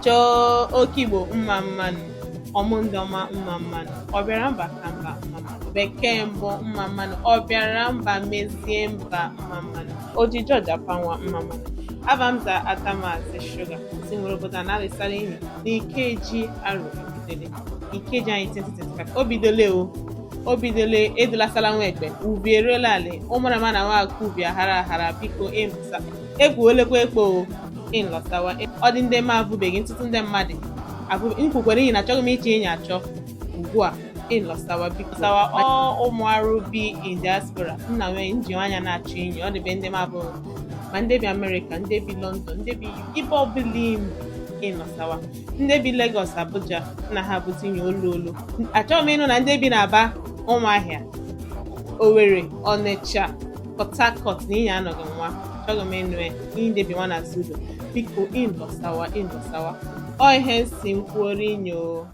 Chọọ oke Igbo mma mma nụ, ọmụ ndị ọma mma mma nụ, ọ bịara mba ka mba mma mma nụ, bekee mbụ mma mma nụ, ọ bịara mba mezie mba mma mma nụ, oji George Apanwa mma mma nụ. Ava m za Atamazi Shuga si nwere obodo a na-alịsara enyi n'Ikeji Aro ebidole Ikeji anyị 2025 o bidole o o bidole edulasala nwa ekpe ubi eruola ala ụmụrama na nwa ubi aghara aghara biko ịmsa egwuolekwa ekpo o ịlọtawa ọ dị ndị m abụbeghị ntụtụ ndị mmadụ abụ nkwukwere inyi na achọghị m iche inyi achọ ugbu a ịlọtawa biko sawa ọ ụmụ arụ bi in diaspora nna nwee nji anya na-achọ inyi ọ dịbe ndị m abụghị ma ndị bi Amerịka, ndị bi London, ndị bi ibe ọbụla imi ịnọsawa, ndị bi Lagos, Abuja na ha bụzi inyi olu olu. Achọghị m ịnụ na ndị bi n'Aba, Ụmụahịa, Owerri, Ọnịcha, Port Harcourt na inyi anọghị nwa. Achọghị m ịnụ ya inyi ndị bi nwa na Zudo, biko ịnọsawa ịnọsawa. Ọ ihe nsi m kwuoro inyi o.